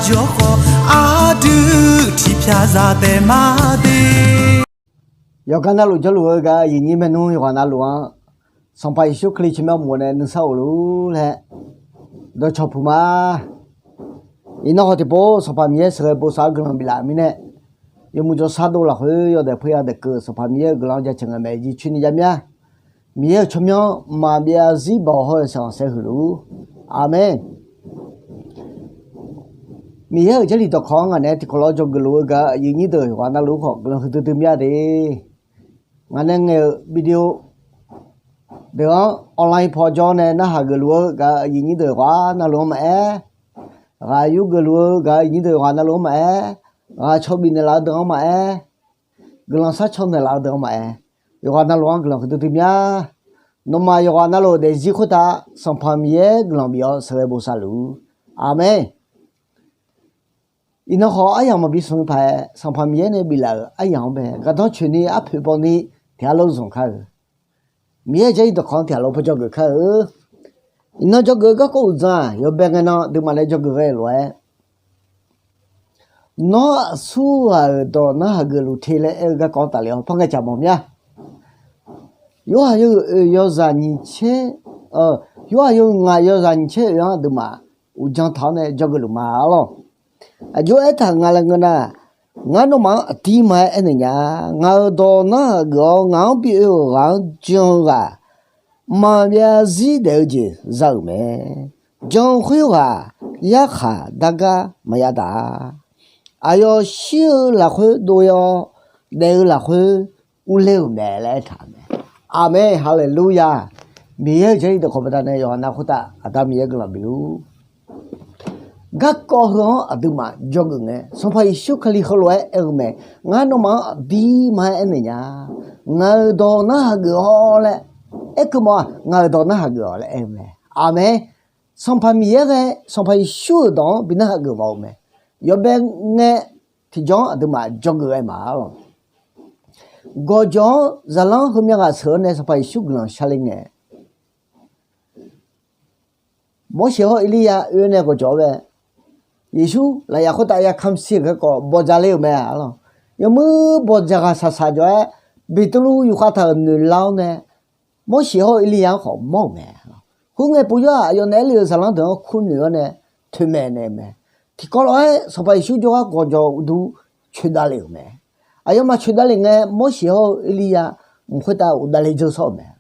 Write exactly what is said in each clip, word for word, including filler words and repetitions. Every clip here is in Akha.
Yawkhawf aqdui tiqpyaq zaq taef ma de. Yawqghaq navluf jawrluf-eu gaq aqyuif nyir maernmr yawqghaq navluf-anr Sanqpaq Yeqsur Kali tsawrmyanr mq-eu nae nuisar of luf laer dawqcawq puq ma. Iqnan khawf tiqpov Sanqpaq Miqyaer sheuqghae bosav-eu guiqlanq biflaf-euq mirnae, yawmuiq jawrshar dov lafkhoer yawdaef poerya daef keuv-eu Sanqpaq Miqyaer-euq guiqlanq-anr jaceuq ngae mae. Jircoer ni javmya Miqyaer-euq tsawrmyanr maqbyav zarzir baoq hawr-eu sanqpaq saer huiq luf-ur. Aqmeq. Miqyaer-euq Jarlif dawqkawq-anr ngaq naeq-aer tiqkawv lawr dzawgeuf luf-eu gaq aqyuif nyir deuq yawqghaq navluf khawf guiqlanq huiqdui dui mya de. Ngaq nae ngaeq-euq video deuq-anr online paw jawr nae narhaq geufluf-eu gaq aqyuif nyir deuq yawqghaq navluf-anr maqaer, ghaq yur geufluf-eu gaq aqyuif nyir deuq yawqghaq navluf-anr maqaer, ghaq caw bifnaeq laf-eu deuq-anr maqaer, guiqlanq sharcaw naeqlaf-eu deuq-anr maqaer, yawqghaq navluf-anr guiqlanq huiqdui dui mya. Nawmaf yawqghaq navluf daefzir khoertav Sanqpaq Miqyaer guiqlanq bif-awr sheuqghae bosav luf-ur. Aqmeq. Iqnan khawf aryamq maqbi smq paq-aer Sanqpaq Miqyaer nae biflaf-euq aryamq-anr bae gardanr coeqni arpoeq bawni tiq ghaq lof zanq kar-eu, Miqyaer-euq Jarlif dawqkawq-anr tiq ghaq lof paw dzawgeuf kar-eu. Iqnan dzawgeuf-eu garkawv uqdzan-aq yawbae ngae nan aqduimaf nae dzawgeuf ghae-eu lof-aer, Nawr aqsur ghaq-euq dawq narhaq geuf luf te laer aer-eu garkawv-anr tafler-awr par ngae caq mawf mya. Yorhaq yawhuiq oeq yawzaq nyiq tser, Yorhaq yawhuiq ngaq yawzaq nyiq tser oeq-anr aqduimaf uqdzan taq-awr nae dzawgeuf luf ma arlawr. Aqjox aertaq nga laer ngeur nar, ngar nawmaf-anr aqdir ma-aer aernaeq nya. Ngaq-euq dawq narhaq geuf-awr ngaq-anr bi oe-euq ghaq-anr jan-eu ghaq maqbyav zarzir daef-eu jeq za-euq mae. Jan-eu khoerghaq yarkhaq dargar maqya daq-a. Aqyawf shir-eu lafkhoer dov-awr daef-eu lafkhoer urler-euq mae laer aertaq-euq mae. Aqmeq, haleluya. Miqyaer-euq Jarlif dawqkawq baqdanae yawqha nav khoertav Aqda Miqyaer guiqlanq bifluf-ur. Garkawv heu-anr aqduimaf dzawgeuf ngae Sanqpaq Yeqsur Kali heulof-aer aer-eu mae. Ngar nawmaf-anr aqdir ma-aer aernaeq nya. Ngaq-euq dawq narhaq geuf-awr laer aerkeuv mawf-a. Ngaq-euq dawq narhaq geuf-awq laer aer-eu mae. Aqmeq. Sanqpaq Miqyaer ghae Sanqpaq Yeqsur-euq dawq-anr bi narhaq geuf mawf-eu mae. Yawbae ngae tiqjawr-anr aqduimaf dzawgeuf ghae ma arlawr. Gawqjawq-anr zaqlanr heumya ghaq sheuq-awr nae Sanqpaq Yeqsur guiqlanq sharle ngae, Morseq hawr Erlirya oe-awr nae gawqjawq-awr bae, Yeqsur lafyaq khoertav ya kamq shir-euq garkawv bawqdzaq le-euq mae arlawr. Yawmuir bawqdzaq ghaq shaqshaq jawr-aer, Beqtuvluv yufkhav taq-euq noeqlar-awr nae, Morseq hawr Erlirya-anr khawf mawr-euq mae. Khoerngae puq yawr-aq aqyawf naeq-aer le-euq zaqlanr deuq-anr kurnoeq-awr nae toeqmaeq naeq-eu mae. Tiqkawv lof-aer Sanqpaq Yeqsur jawrgar gawqjawq uqduq coeqdav le-euq mae. Aqyawfmaf coeqdav lef ngae Morseq hawr-eu Erlirya mq khoertav ghofdav le dzeur sawr-euq mae.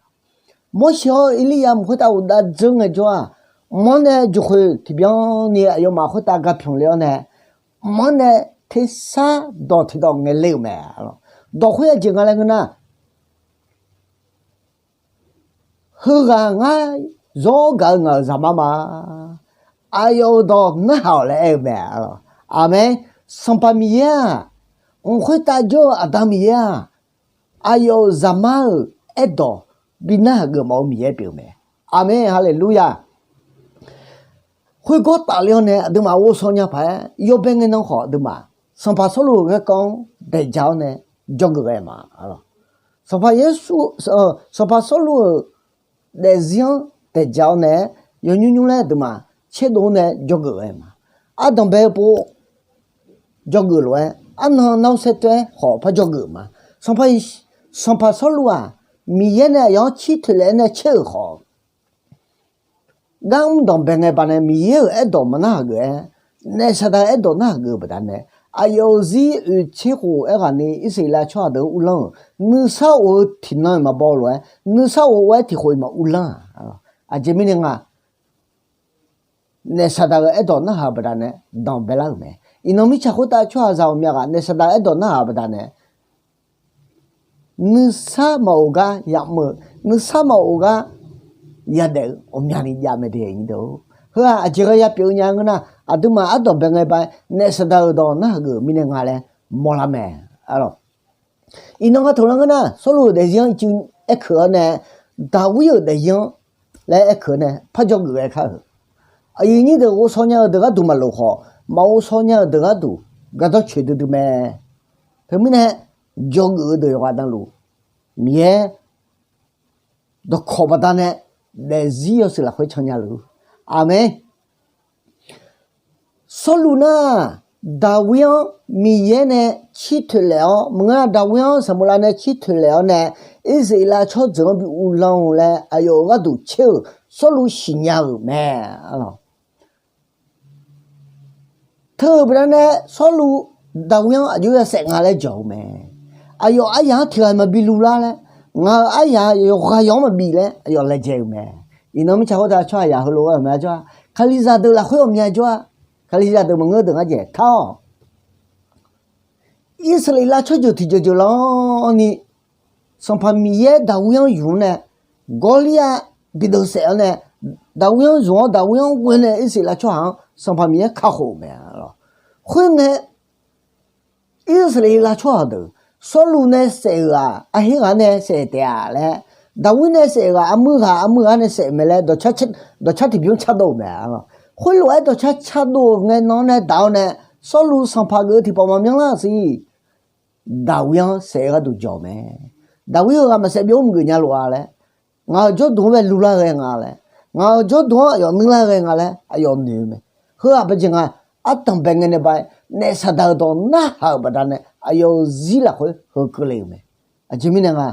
Morseq hawr-eu Erlirya mq khoertav ghofdav dzeur ngaejawr-aq, mq-anr nae jeqkhoeq tiqbyan ni aqyawfmaf khoertav ga pyanqle-awr nae, mq-anr nae tersar dawq tiqdawq ngaeq le-euq mae. Dawq khoer aqjeq nga laer ngeur nar, heughaq ngar zawr gaq-eu ngaq-euq zaqmar ma. Aqyawf-euq dawq narhaq-awq laer aer-eu mae. Aqmeq. Sanqpaq Miqyaer-aq, mq khoertav jawr-eu Aqda Miqyaer-aq, aqyawf-euq zaqmar-euq aerdawq bi narhaq geuf mawf-eu Miqyaer pyeuf-eu mae. Aqmeq, haleluya. Khoergawr tafler-awr nae aqduimaf ghovshaw nya paq-aer yawbae ngae nan khawf aqduimaf Sanqpaq Sawrluv-euq garkawv-anr daeq ja-awr nae dzawgeuf ghae ma. Sanqpaq Yeqsur, Sanqpaq Sawrluv-euq daefzir-anr daeq ja-awr nae-aer yawnymr nymr laer aqduimaf tserdov-awr nae dzawgeuf ghae ma. Ardanq bae-eu pov dzawgeuf lof-aer, arnan narhaq saertoer-aer khawf par dzawgeuf ma. Sanqpaq Sawrluv-aq, Miqyaer nae aqyawf-anr cir toeqlef-aer nae caer-euq khawf, gar mr danqbae ngae baqdanae Miqyaer-euq aerdawq maqnarhaq geuf-aer, naef Saqdaq-euq aerdawq narhaq geuf-eu baqdanae, aqyawf-euq zir oeq tser khof aerghaqni Irsaqleqlav tsawrhaq deuq-anr uvlanr-euq nuisar of-eu tiqnan-iq maqbaw lof-aer, nuisar of-aer tiqkhof-iq maquvlanr-aq. Aqjeq mirnae nga, naef Saqdaq-euq aerdawq narhaq-eu baqdanae danqbae lar-euq mae. Iqnan mirtsaq khoertav tsawrhaqzaq ghawqmya ghaq naef Saqdaq-euq aerdawq narhaq-eu baqdanae nuisar maqof gar yamr-eu, nuisar maqof gar yadaef-eu ghawqmyani jav mae de. Heu-aq aqjeq ghae yapyeuf-eu nya ngeur nar, aqduimaf ardanq bae ngae ba naef Saqdaq-euq dawq narhaq geuf-euq mirnae nga laer mawrlar mae. Iqnan nga taqlanr ngeur nar, Sawrluv-euq daefzir-anr ircuf aerkeuq-awr nae, Daqwir-euq daefzir-anr laer aerkeuq-awr nae par dzawgeuf ghae kar-euq. Aqyuif nyir deuq ghovshaw nya-eu deuq gharduq maqlof khawf, maqghovshaw nya-eu deuq gharduq gardanr coeq duidui mae. Teumirnae, dzawgeuf-eu deuq yawqghaq navluf, Miqyaer dawqkawq baqdanae daefzir yawshuif lafkhoer can nya luf. Aqmeq. Sawrluv nar, Daqwir-anr Miqyaer nae cir toeqlaef-awr maqngeur-a, Daqwir-anr Saqmaqlav nae cir toeqlaef-awr nae, Irsaqleqlav tsawrjeuq-anr bi uvlanr-eu laer aqyawf-euq gharduq caer-euq Sawrluv siqnya-euq mae. Teu-euq baqdanae Sawrluv Daqwir-anr aqjox yasaef nga laer jawq-eu mae. Aqyawf aryaq-anr tiq ghaq maqbi luvlar laer, ngaq-euq aryaq yawqghaq yawq-anr maqbi laer aqyawf laejae-euq mae. Iqnan mirtsaq khoertav tsawrhaqzaq heulof-aer ghawqmya jawr-a, Kalizaq deuq lafkhoer ghawqmya jawr-a, Kalizaq deuq maqngeur deuq ngar jaeq tar-awq. Irsaqleqlav tsawrjeuq tiqjeuq jeuq lanr ni, Sanqpaq Miqyaer Daqwir-anr ymq-anr nae, Gawrliav bi deuvsaef-awr nae, Daqwir-anr ymq-awr Daqwir-anr ghoe nae Irsaqleqlav tsawrhaq-anr Sanqpaq Miqyaer kakhof-euq mae. Khoerngae, Irsaqleqlav tsawrhaq deuq Sawrluv nae saef-euq-aq, aqher ghaq nae saef taef-a laer, Daqwir nae saef-euq-aq, armur ghaq armur ghaq nae saef mae laer dawqcar tiqbymr cardov-euq mae. Khoerlof-aer dawqcar cardov-euq ngae nan-anr nae daq-awr nae, Sawrluv sanqpaq geuf-eu tiqpawf maqmyanr lar-euq siq. Daqwir-anr saef-eu gharduq jawq mae. Daqwir-euq ghaq maqsaef byov mr geuf nya lof-a laer, ngaq-euq jawrduq-anr bae luvlar ghae nga laer, ngaq-euq jawrduq-anr aqyawf nuirlar ghae nga laer aqyawf noeq-eu mae. Heu-aq baqjeq nga, ardanqbae ngae nae ba-aer naef Saqdaq-euq dawq narhaq-euq baqdanae aqyawf-euq zir lafkhoer heu keuvle-euq mae. Aqjeq mirnae nga,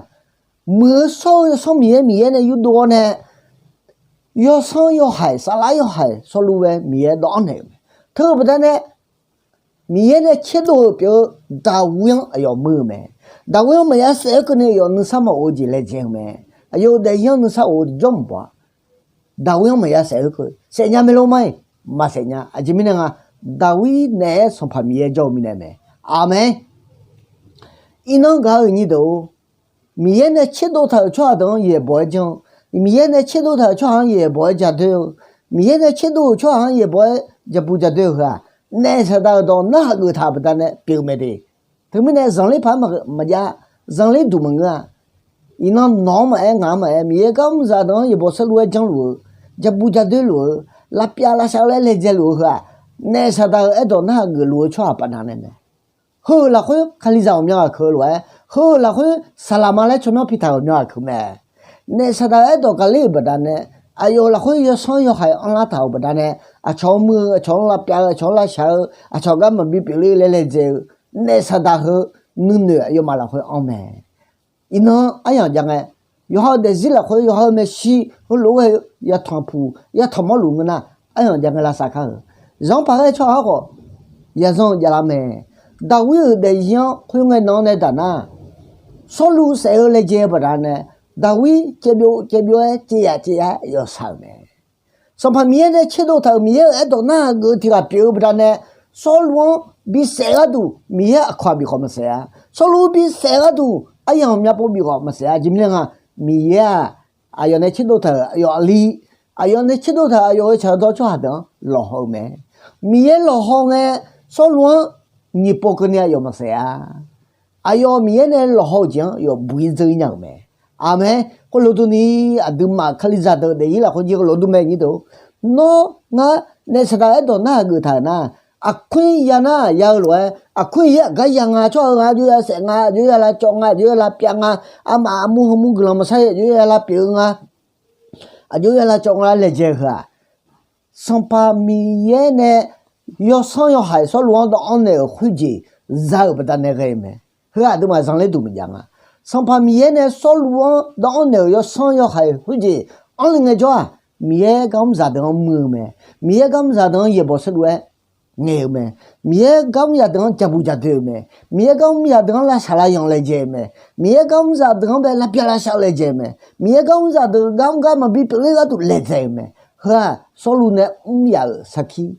muiq-eu shawr-eu Yawsanr Miqyaer, Miqyaer nae yurdov-awr nae, yawsanr yawhaiq, saflar yawhaiq Sawrluv-aer Miqyaer dawvanr naeq-euq mae. Teu-eu baqdanae Miqyaer nae tserdov-euq pyeuf-eu Daqwir-anr aqyawf muir-eu mae. Daqwir-anr maqya saef-aer keuvni aqyawf nuisar maqof-eu jeq laejae-eu mae. Aqyawf-euq daefzir-anr nuisar of-eu jawr mq baw-a. Daqwir-anr maqya saef-aer keuv saefnya mae lor ma-iq, maqsaef nya. Aqjeq mirnae nga, Daqwir naeq-aer Sanqpaq Miqyaer jawr-eu mirnae mae. Aqmeq. Iqnan gaq-eu nyir deuq-or, Miqyaer nae tserdov taq-euq tsawrhaq deuq-anr yaeqbawq-aer janr-eu, Miqyaer nae tserdov taq-euq tsawrhaq-anr yaeqbawq-aer jaqdoer-eu, Miqyaer nae tserdov-euq tsawrhaq-anr yaeqbawq-aer jaqbuq jaqdoer-eu heu-aq, naef Saqdaq-euq dawq narhaq geuf taq-euq baqdanae pyeuf-eu mae de. Teumirnae zanqler paq-aer maqjav, zanqler duq maqngeur-a. Iqnan nawq-anr maqaer, ngaq-anr maqaer, Miqyaer gar mr zaq deuq-anr yaeqbawq saerlu-aer janrluf-eu, jaqbuq jaqdoer luf-eu, lavpyav lavshav-eu laer laejae luf-eu heu-aq, naef Saqdaq-euq aerdawq narhaq geufluf-eu tsawrhaq paqnav nae mae. Heu-euq lafkhoer Kalizaq ghawqmya ghaq keuv-eu lof-aer, heu-euq lafkhoer saqlaqma laer tsawrmyanr pi taq-euq ghawqmya ghaq keuv mae. Naef Saqdaq-euq aerdawq gaqler-euq baqdanae, aqyawf lafkhoer yawsanr yawhaiq anrlar taq-euq baqdanae, aqcawq-anr muir-eu, aqcawq-anr lavpyav-eu, aqcawq-anr lavshaq-eu, aqcawq gar maqbi pyeufler laer laejae-eu, naef Saqdaq heu nuinoeq aqyawfmaf lafkhoer anr mae. Iqnan aryamq jav ngae, yawqha-eu daefzir lafkhoer yawqha-eu maeqshi heulof-aer yatanq puq yatanq mawrluf ngeur nar, aryamq jav ngae lavsav kar-euq. Zanq-anr paq ghae tsawrhaq-anr khawf yazanr-eu javlar mae. Daqwir-euq daefzir-anr khoerngae nan-anr nae daq nar, Sawrluv saef-eu laejae-eu baqdanae, Daqwir caevbyov caevbyov-aer caev yaf caev yaf-aer yawshaq-euq mae. Sanqpaq Miqyaer nae tserdov taq-euq Miqyaer-euq aerdawq narhaq geuf-eu tiq ghaq pyeuf-eu baqdanae, Sawrluv-anr bisaef gharduq Miqyaer aqkawq-aq bifkhawf maqsaef-a. Sawrluv bisaef gharduq aryamq ghawqmya pov bifkhawf maqsaef-a. Aqjeq mirnae nga, Miqyaer-aq, aqyawf nae tserdov taq-euq aqyawf aqli, aqyawf nae tserdov taq-euq aqyawf-euq tsaq dawr tsawrhaq deuq-anr lawqhaw-eu mae. Miqyaer lawqhaw ngae, Sawrluv-anr nyiq pov keuvni aqyawf maqsaef-a. Aqyawf Miqyaer nae lawqhaw-eu jeq-anr yawf buq-ir dzeur-ir nya-euq mae. Aqmeq. Khoerlof durni, aqduimaf Kalizaq deuq daefzir lafkhoer jir heulof dur mae nyir deuq-or, nawr ngar naef Saqdaq aerdawq narhaq geuf taq-euq nar, aqkuir ya nar ya-eu lof-aer, aqkuir yaer aqgar ya nga, tsawrhaq-eu nga, aqjox ya saef nga, aqjox ya lavcawv nga, aqjox ya lavpyav nga, armaf armur heumur guiqlanq maqsar-ir, aqjox ya lavpyeuf-eu nga, aqjox ya lavcawv nga laer laejae-eu heu-aq, Sanqpaq Miqyaer nae yawsanr yawhaiq Sawrluv-anr dawvanr naeq-euq khoerjeq za-euq baqdanae ghae-eu mae. Heu-aq aqduimaf zanqler duq maqjav nga. Sanqpaq Miqyaer nae Sawrluv-anr dawvanr naeq-euq yawsanr yawhaiq khoerjeq anrle ngaejawr-aq, Miqyaer gar mr zaqdeuq-anr muir-eu mae. Miqyaer gar mr zaqdeuq-anr yaeqbawq saerlu-aer ngaeq-eu mae. Miqyaer gar mr zaqdeuq-anr jaqbuq jaqdoer-eu mae. Miqyaer gar mr zaqdeuq-anr lavshaq lavyanq laejae-eu mae. Miqyaer gar mr zaqdeuq-anr bae lavpyav lavshav laejae-eu mae. Miqyaer gar mr zaqdeuq gar mr gar maqbi pyeufler gharduq laejae-eu mae. Heu-aq Sawrluv nae mr yaf-euq sarkir.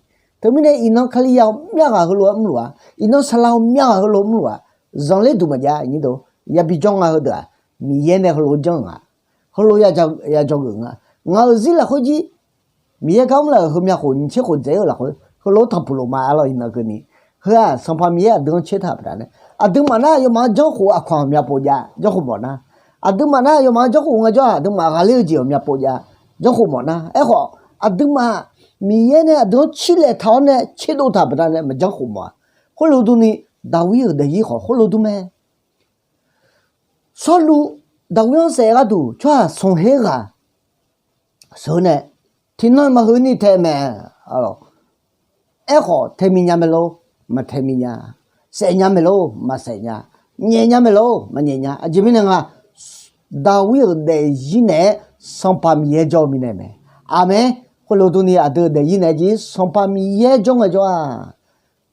Teumirnae iqnan Kalizaq ghawqmya ghaq heulof-aer mrluf-a. Iqnan saqlaq ghawqmya ghaq heulof mrluf-a. Zanqler duq maqjav nyir deuq-or, yabi janr nga heudeuq-aq, Miqyaer nae heulof janr-eu nga. Heulof yajawr geuf nga. Ngaq-euq zir lafkhoer jir Miqyaer gar mr laf-euq heumya khof nyiq tser khof dzaeq-eu lafkhoer heulof-aer tanq puq lof ma-a lawr iqnan keuvni. Heu-aq Sanqpaq Miqyaer aqdui-anr tser taq baqdanae, aqduimaf nar aqyawfmaf-anr janrkhof aqkawq ghawqmya pov jav, janrkhof mawf nar, aqduimaf nar aqyawfmaf-anr janrkhof ngaejawr-aq aqduimaf ghaqler-eu jeq ghawqmya pov jav, janrkhof mawf nar. Aerkhawf aqduimaf Miqyaer nae aqdui-anr cirlaeq taq-awr nae tserdov taq baqdanae maqjanr khof mawf-a. Khoerlof durni, Daqwir-euq daefzir khawf khoerlof dur mae. Sawrluv Daqwir-anr saef gharduq tsawrhaq smq her ghaq sheuq-eu nae, tiqnan maqhuiq ni taef mae. Aerkhawf, tae miq nya mae lor, maqtae miq nya. Saef nya mae lor, maqsaef nya. Nyaef nya mae lor, maqnyaef nya. Aqjeq mirnae nga, Daqwir-euq daefzir naeq-aer Sanqpaq Miqyaer jawr-eu mirnae mae. Aqmeq. Khoerlof durni aqdui-euq daefzir naeq-aer jir Sanqpaq Miqyaer jawr ngaejawr-aq,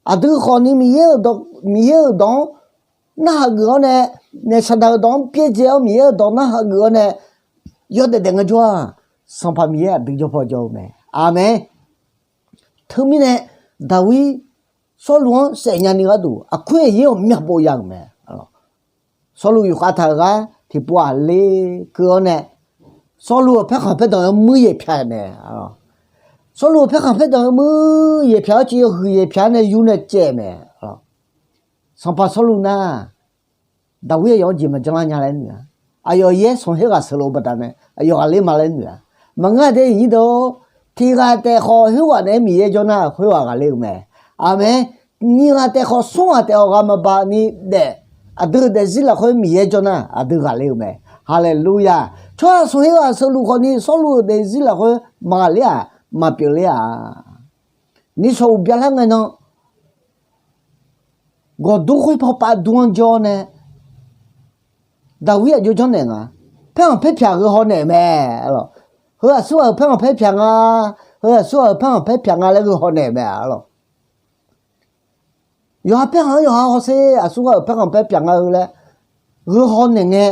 aqdui khawfni Miqyaer-euq dawq, Miqyaer-euq dawq-anr narhaq geuf-awr nae, naef saqdaq-euq dawq-anr byaerdzae-awr Miqyaer-euq dawq narhaq geuf-awr nae, yawdaef daef ngaejawr-aq, Sanqpaq Miqyaer aqdui jawr paw jawr-eu mae. Aqmeq. Teumirnae, Daqwir Sawrluv-anr saef nyani gharduq aqkuir aqyaer ghawqmya pov ya-euq mae. Sawrluv yufkhav taq-euq gar tiqpov aqler keuv-awr nae, Sawrluv-euq paerkhanq paerdanq yawmuir yaeqpyaq-eu mae. Sawrluv-euq paerkhanq paerdanq yawmuir yaeqpyaq-awr civ yawhuiq yaeqpyaq-awr nae yur nae caev mae. Sanqpaq Sawrluv nar, Daqwir aqyawf-anr jeq maqjanlar nya laer noeq-a. Aqyawf yaer sanqkhaer ghaq sheuqlof-eu baqdanae aqyawf ghaqler ma laer noeq-a. Maqngeur-a de, iqnyir deuq-or, tiq ghaq taef khawf khoerghaq naeq-aer Miqyaer jawr nar, khoerghaq ghaqler-eu mae. Aqmeq. Nyiq ghaq taef khawf smr ghaq taef awq ghaq maqbaq ni daef, aqdui-euq daefzir lafkhoer Miqyaer jawr nar, aqdui ghaqler-eu mae. Haleluya! Tsawrhaq sanqkhaer ghaq sheuqluf khawfni Sawrluv-euq daefzir lafkhoer maqghaqler-aq, maqpyeufler-a. Nishawq uqbya lar ngae nan, gawqdmr khoer paw pav dur-anr jawr-awr nae, Daqwir aqjox janrnaeq nga. Paerkhanq paerpyaq gheu haw naeq-euq mae. Heu aqsurghaq-euq paerkhanq paerpyaq nga. Heu aqsurghaq-euq paerkhanq paerpyaq nga laer gheu haw naeq-euq mae. Yawqha paerkhanq-anr yawqha hawsher, aqsurghaq-euq paerkhanq paerpyaq nga-eu laer gheu haw naeq ngae,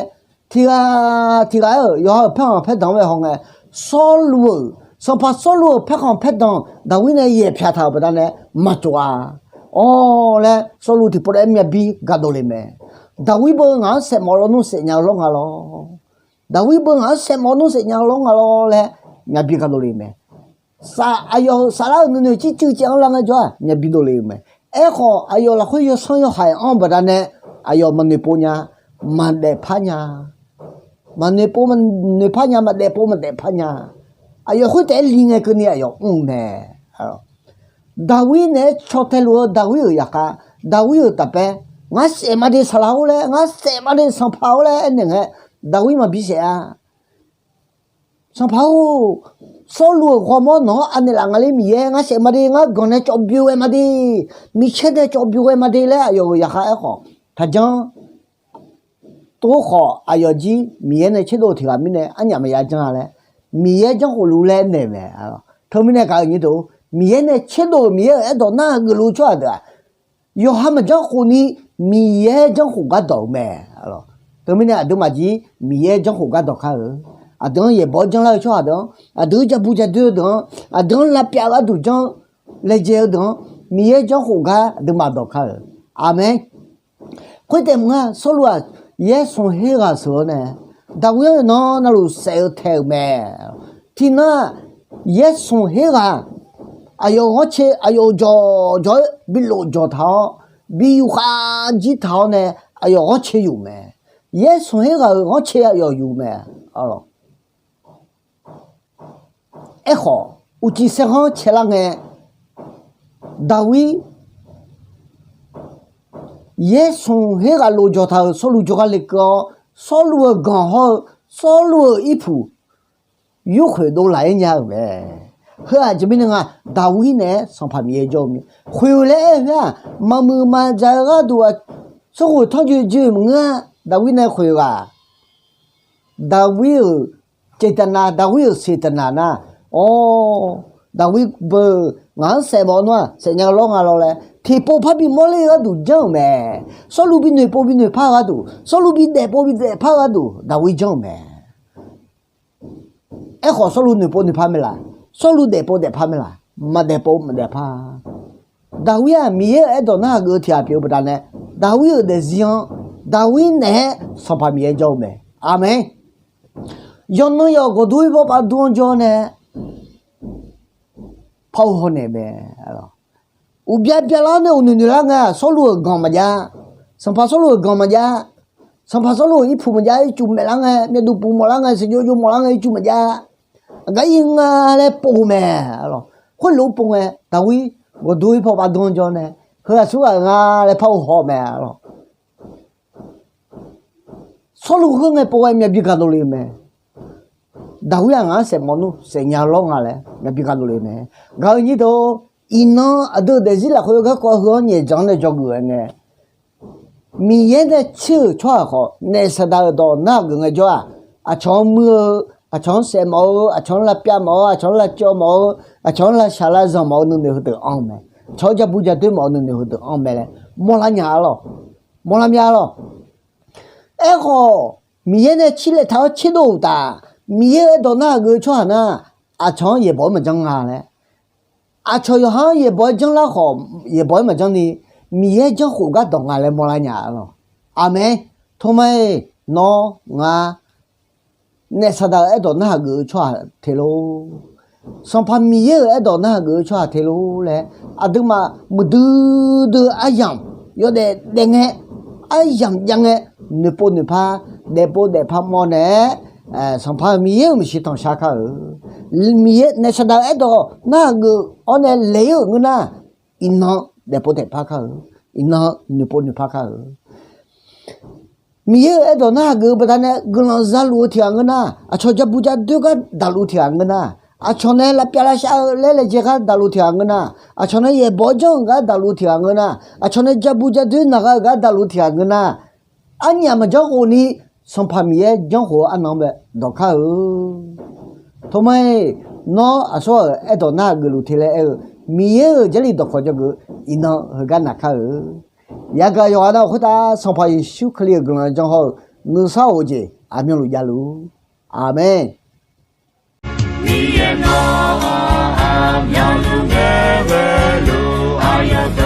tiq ghaq tiq ghaq-aer-euq yawqha-euq paerkhanq paerdanq-anr bae haw ngae, Sawrluv-euq, sanqpaq Sawrluv-euq paerkhanq paerdanq Daqwir nae yaeqpyaq taq-euq baqdanae maqtsof-a. Awr laer Sawrluv tiqpov nae-aer myav bir ga dovle mae. Daqwir beu ngaq-anr saefmawf lawnmr saefnya-eu lawr nga lawr. Daqwir beu ngaq-anr saefmawf nmr saefnya-eu lawr nga lawr laer myav bir ga dovle mae. Saf, aqyawf-euq saflar-euq nuinoeq circuiv caev-anr lar ngaejawr-aq myav bir dovle-eu mae. Aerkhawf, aqyawf lafkhoer yawsanr yawhaiq anr-eu baqdanae, aqyawf maqnoeqpov nya, maqdaefpar nya. Maqnoeqpov maqnoeqpar nya, maqdaefpov maqdaefpar nya. Aqyawf khoertaef-aer li ngae keuvni aqyawf mr-eu mae. Daqwir naeq-aer caw tae luf-eu Daqwir-euq zaqkhav, Daqwir-euq tafpaer, ngar saef ma de saqlaq-or laer, ngar saef ma de sanqpaq-or laer aernaeq ngae, Daqwir maqbi saef-a. Sanqpaq-or, Sawrluv-euq ghawrmawr nawq-anr anaeqlaf nga ler Miqyaer, ngar saef ma de, ngar ganq nae cawv byov ghae ma de, micaer nae cawv byov ghae ma de laer aqyawf-euq zaqkhav aerkhawf, taqjanr. Tov khawf aqyawf jir Miqyaer nae tserdov-eu tiq ghaq mirnae arnyaf maqya janr-a laer, Miqyaer janrkhof luf laer naeq mae. Teumirnae gaq-eu nyir deuq, Miqyaer nae tserdov-euq Miqyaer-euq aerdawq nar geufluf tsawrhaq deuq-aq, yawqha maqjanr khofni Miqyaer janrkhof gardawq-eu mae. Teumirnae aqduimaf jir Miqyaer janrkhof gardawq kar-eu. Aqdui-anr yaeqbawq-aer janrlar-eu tsawrhaq deuq-anr, aqdui-anr ja bu ja doer-eu deuq-anr, aqdui-anr lavpyav-eu gharduq janr, laejae-eu deuq-anr, Miqyaer janrkhof gar aqduimaf dawq kar-euq. Aqmeq. Khoertaef maqnga, Sawrluv-aq, yaer smq her ghaq sheuq-awr nae, Daqwir-anr nan navluf saef-eu taeq-euq mae. Tiqnan, yaer smq her ghaq, aqyawf-euq ghanrcae, aqyawf-euq jawq jawq-aer bi lof jawq taq-awr, bi yufkhav jir taq-awr nae, aqyawf ghanrcae yuf mae. Yaer smq her ghaq-euq ghanrcae aqyawf yuf mae. Aerkhawf, uqcif saerghanr caelar ngae, Daqwir, yaer smq her ghaq lof jawq taq-euq Sawrluv jawrgar lekeuv-awr, Sawrluv-euq ganq hawr-eu, Sawrluv-euq irpuq yurkhoeq dovlaf-aer nya-euq mae. Heu aqjeq mirnae nga, Daqwir naeq-aer Sanqpaq Miqyaer jawr-eu mir. Khoeq-eu laer aer-eu khoer-aq, maqmuiq maqjaq-eu gharduq-aq, smrkhoeq tanrjoe joe-eu maqngeur-a. Daqwir nae khoeq ghaq, Daqwir-euq ceqtaqnav, Daqwir-euq seqtaqnav nar, awr, Daqwir beu ngaq-anr saef mawf nmr-aq, saef nya lawr nga lawr laer tiqpov par bimawr ler-eu gharduq janr-euq mae. Sawrluv bi noeqpov bi noeqpar-eu gharduq, Sawrluv bi daefpov bi daefpar-eu gharduq, Daqwir janr-euq mae. Aerkhawf, Sawrluv noeqpov noeqpar mae laf? Sawrluv daefpov daefpar mae laf? Maqdaefpov maqdaefpar. Daqwir-aq, Miqyaer-euq aerdawq narhaq geuf-eu tiq ghaq pyeuf-eu baqdanae, Daqwir-euq daefzir-anr, Daqwir naeq-aer Sanqpaq Miqyaer jawr-eu mae. Aqmeq. Yawqnan yawq gawqdur-ir bawrpav dur-anr jawr nae, par-eu haw naeq mae. Uqbya byalar nae uqnoeq noeqlar ngae-aq, Sawrluv-euq ganq maqjav. Sanqpaq Sawrluv-euq ganq maqjav. Sanqpaq Sawrluv-euq irpuq maqjav, ircuf maeflar ngae, myavduq puq mawflar ngae, siqjov jov mawflar ngae, ircuf maqjav. Aqgar ir nga laer pov-eu mae. Khoerlof-aer pov ngae, Daqwir gawqdur-ir bawrpav dur-anr jawr nae, heu aqsurghaq nga laer par-eu haw mae. Sawrluv khoerngae pov ghae myav bi gaq dovle-eu mae. Daqwir-aq, ngaq-anr saef mawf nmr saef nya lawr nga laer myav bi gaq dovle-eu mae. Gaq-eu nyir deuq, Iqnan aqdui-euq daefzir lafkhoer garkawv heu-anr nyaefdzanq-anr nae dzawgeuf-aer ngae, Miqyaer nae tser-euq tsawrhaq khawf, naef Saqdaq-euq dawq narhaq geuf ngaejawr-aq, aqcawq-anr muir-eu, aqcawq-anr saef mawf-eu, aqcawq-anr lavpyav mawf-eu, aqcawq-anr lavcawv mawf-eu, aqcawq-anr lavshaq lavzanq mawf-eu nuinoeq heudeuq anr-eu mae. Aqcawq-anr jabu jadui mawf-eu nuinoeq heudeuq anr-eu mae laer mawrlar nya-a lawq. Mawrlar mya-a lawq. Aerkhawf, Miqyaer nae cirlaev taq-awr tserdov-euq uqtaf, Miqyaer-euq aerdawq narhaq geuf-eu tsawrhaq nar, aqcawq-anr yaeqbawq-aer maqjanr nga laer, aqcawq yawqha-anr yaeqbawq-aer janrlar khawf, yaeqbawq-aer maqjanr ni, Miqyaer janrkhof gardawq nga laer mawrlar nya-a lawq. Aqmeq. Torma-iq, nawr ngar naef Saqdaq-euq aerdawq narhaq geuf-eu tsawrhaq te lor, Sanqpaq Miqyaer-euq aerdawq narhaq geuf-eu tsawrhaq te lor laer, aqduimaf muiqdui dui-eu aryamq yawdaef daef ngae, aryamq jav ngae, noeqpov noeqpar, daefpov daefpar mawr nae-aer, Sanqpaq Miqyaer-euq maeqshi tanqshar kar-euq. Miqyaer naef Saqdaq-euq aerdawq narhaq geuf-awr nae laeq-ir-euq ngeur nar, iqnan daefpov daefpar kar-euq, iqnan noeqpov noeqpar kar-euq. Miqyaer-euq aerdawq narhaq geuf-eu baqdanae guiqlanq zaluf-eu tiq ghaq ngeur nar, aqcawq jabu jadoer gar daqluf tiq ghaq ngeur nar, aqcawq nae lavpyav lavshav-eu laer laejae gar daqluf tiq ghaq ngeur nar, aqcawq nae yaeqbawq-aer janr-euq gar daqluf tiq ghaq ngeur nar, aqcawq nae jabu jadoer naq gha-euq gar daqluf tiq ghaq ngeur nar, arnyaf maqjanr khofni, Sanqpaq Miqyaer janrkhof-eu arnan-anr bae dawq kar-euq. Torma-iq, nawr aqsur ghaq-euq aerdawq narhaq geufluf te laer aer-eu, Miqyaer-euq Jarlif dawqkawq dzawgeuf iqnan heugar naq kar-euq. Yagaq yawqghaq nav-euq khoertav Sanqpaq Yeqsur Kali-euq guiqlanq janr hawr-eu nuisar of-eu jeq aqmyanluf javluf. Aqmeq. Miqyaer nawr-anr aqmyanluf ngae ghaeluf aqyawf